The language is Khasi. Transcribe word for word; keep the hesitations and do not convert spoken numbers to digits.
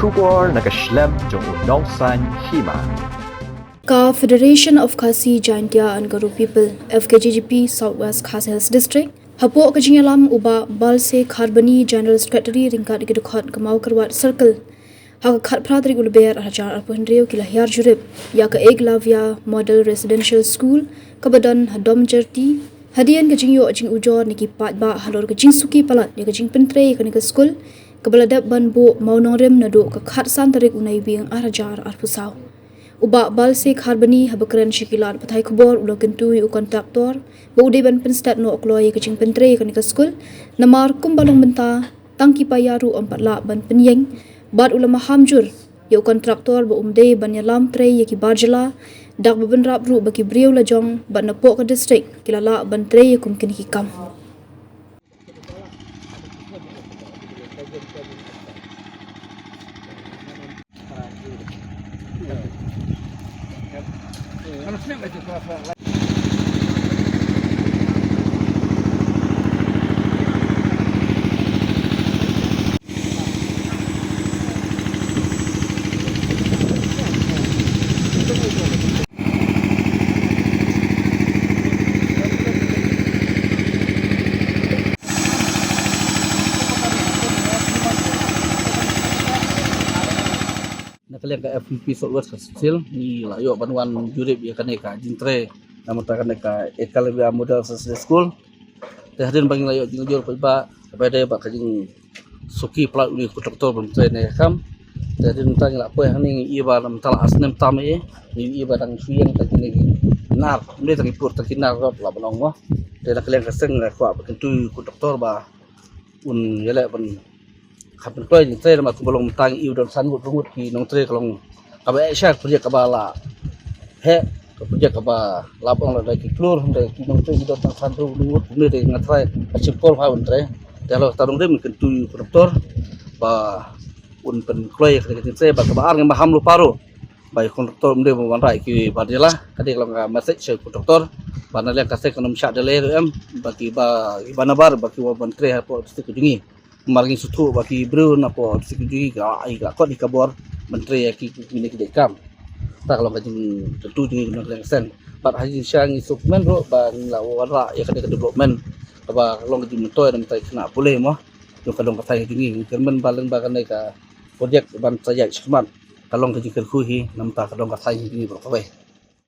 Khubor na ka shlem jong u nongsaiñ hima. Ka Federation of Khasi Jaintia and Garo People, F K J G P, South West Khasi Hills District, hapoh ka jingïalam u Bah Balse Kharbani, General Secretary, ryngkat ki dkhot ka Mawkyrwat Circle, ha ka khatphra tarik u Lber arhajar arphew hynriew ki la hiar jurip ïa ka Eklavya Model Residential School kaba don ha Domjerti, hadien ka jingïoh jingujor na ki paidbah halor ka jingsuki palat ïa ka jingpyntrei ïa kane ka skul, kaba la dep ban buh mawnongrim naduh ka khatsan tarik u Naiwieng arhajar arphew saw. U Bah Balse Kharbani, haba kren sha ki lad pathai khubor, u la kyntu ïa u kontraktor ba u dei ban pynstet noh kloi ïa ka jingpyntrei ïa kane ka skul, namar kumba long mynta tang ki paia ruh ym pat lah ban pynïeng, bad u la maham jur ïa u kontraktor ba um dei ban ïalam trei ïa ki bar jylla, da kaba bynrap ruh ba ki briew lajong bad napoh ka district ki la lah ban trei ïa kum kine ki kam. Na ka liang ka F P P South West Khasi Hills, ngi la ïoh ban wan jurip ïa kane ka jingtrei namar kane ka Eklavya Model Residential School. Te hadien ba ngi la ïoh jingujor paidbah, kaba dei bad ka jingsuki palat u kontraktor ban trei ne kam. Te hadien mynta ngi la poi hangne, ngi ïohi ba namar la ar snem tam eh, ngi ïohi ba dang shu ïeng tang kine ki nar, ym dei tang ki pur, tang ki nar ruh la ban ong mo. Te na ka liang ka seng nga kwah ban kyntu ïa u kontraktor ba un ïaleh ban kham pynkloi jingtrei namar kumba long mynta ngi ïohi don san ngut, ngut ki nongtrei, ka long kaba eh sha ka project kaba la heh, ka project kaba la ban ong la da ki klur, da ki nongtrei ki don tang san ngut, kumne te nga tharai ka shim por ha un trei. Te halor kata nongrim ngi kyntu ïa u kontraktor ba un pynkloi ka jingtrei, bad kaba ar ngi maham lypa ruh ba ïa u kontraktor um dei ban wanrah ïa ki bar jylla, ka dei ka long ka message sha u kontraktor ba na liang ka seng kan ym shah delay ruh em, ba ki ba, ki ba nabar ba ki wan ban trei hapoh district ka jong ngi. Namar ngi sngewthuh ba ki briew napoh district ka jong ngi ka, ki la kot ïa ka bor ban trei ïa ki, kine ki dei kam. Kata ka long ka jingkyntu jong ngi na ka liang ka seng. Bad ha jingshisha ngi sngewkmen ruh ba ngi la wanrah ïa kane ka development kaba long ka jingmyntoi na bynta ki khynnah pule mo jong ka dong ka thaiñ ka jong ngi. Ngi kyrmen ba lyngba kane ka project ban sa ïaid shakhmat, ka long ka jingkyrkhu hi na bynta ka dong ka thaiñ ka jong ngi baroh kawei.